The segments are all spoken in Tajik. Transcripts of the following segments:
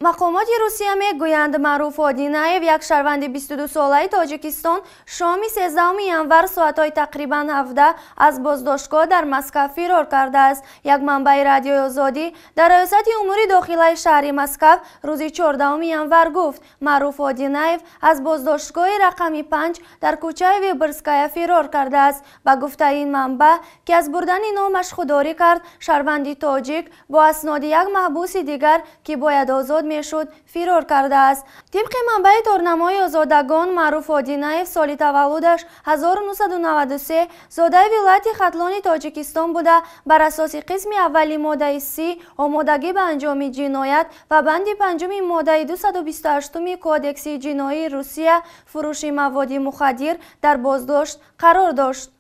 Мақомоти Русия мегӯянд, Маъруф Одинаев, як шаҳрванди 22-солаи Тоҷикистон, шоми 13 январ соатҳои тақрибан 17 аз боздоштгоҳ дар Москав фирор кардааст. Як манбаи Радиои Озодӣ дар Раёсати умури дохилаи шаҳри Москав рӯзи 14 январ гуфт, Маъруф Одинаев аз боздоштгоҳи рақами 5 дар кӯчаи Выборгская фирор кардааст. Ба гуфтаи ин манбаъ, ки аз бурдани номаш худдорӣ кард, шаҳрванди тоҷик бо асноди як маҳбуси дигар, ки бояд озод мешуд, фирор кардааст. Тибқи манбаи торнамои озодагон, Маъруф Одинаев соли таваллудаш 1993 зодаи вилояти Хатлони Тоҷикистон буда, бар асоси қисми аввали моддаи 30 омодагӣ ба анҷоми ҷиноят ва банди панҷуми моддаи 228 Кодекси ҷиноии Русия фурӯши маводи мухаддир дар боздошт қарор дошт.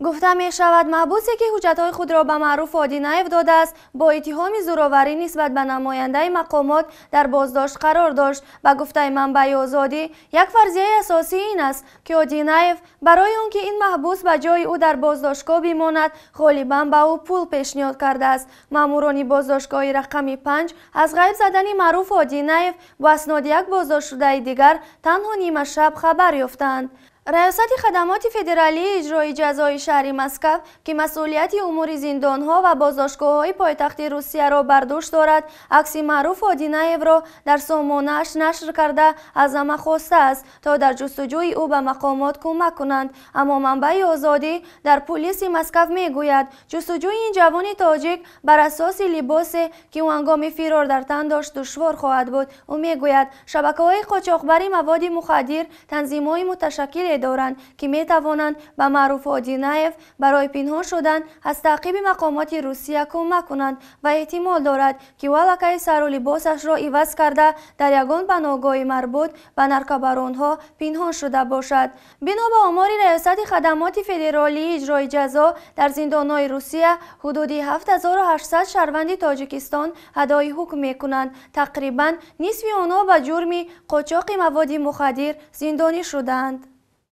Гуфта мешавад, маҳбусе, ки ҳуҷҷатҳои худро ба Маъруф Одинаев додааст, бо иттиҳоми зӯроварӣ нисбат ба намояндаи мақомот дар боздошт қарор дошт. Ба гуфтаи манбаи Озодӣ, як фарзияи асосӣ ин аст, ки Одинаев барои он ки ин маҳбус ба ҷои ӯ дар боздоштгоҳ бимонад, ғолибан ба ӯ пул пешниҳод кардааст. Маъмурони боздоштгоҳи рақами 5 аз ғайб задани Маъруф Одинаев бо асноди як боздоштшудаи дигар танҳо нимашаб хабар ёфтанд. Раёсати хадамоти федералии иҷрои ҷазои шаҳри Москав, ки масъулияти умури зиндонҳо ва боздоштгоҳҳои пойтахти Русияро бар дӯш дорад, акси Маъруф Одинаевро дар сомонааш нашр карда, аз ҳама хостааст, то дар ҷустуҷӯи ӯ ба мақомот кӯмак кунанд. Аммо манбаи Озодӣ дар пулиси Москав мегӯяд, ҷустуҷӯи ин ҷавони тоҷик бар асоси либосе, ки ӯ ҳангоми фирор дар тан дошт, душвор хоҳад буд. Ӯ мегӯяд, шабакаҳои қочоқбари маводи мухаддир танзимҳои муташаккиле доранд, ки метавонанд ба Маъруф Одинаев барои пинҳон шудан аз таъқиби мақомоти Русия кӯмак кунанд ва эҳтимол дорад, ки ӯ аллакай сару либосашро иваз карда, дар ягон паноҳгоҳи марбут ба наркобаронҳо пинҳон шуда бошад. Бино ба омори Раёсати хадамоти федералии иҷрои ҷазо, дар зиндонҳои Русия ҳудуди 7800 шаҳрванди Тоҷикистон адои ҳукм мекунанд. Тақрибан нисфи онҳо ба ҷурми қочоқи маводи мухаддир зиндонӣ шудаанд.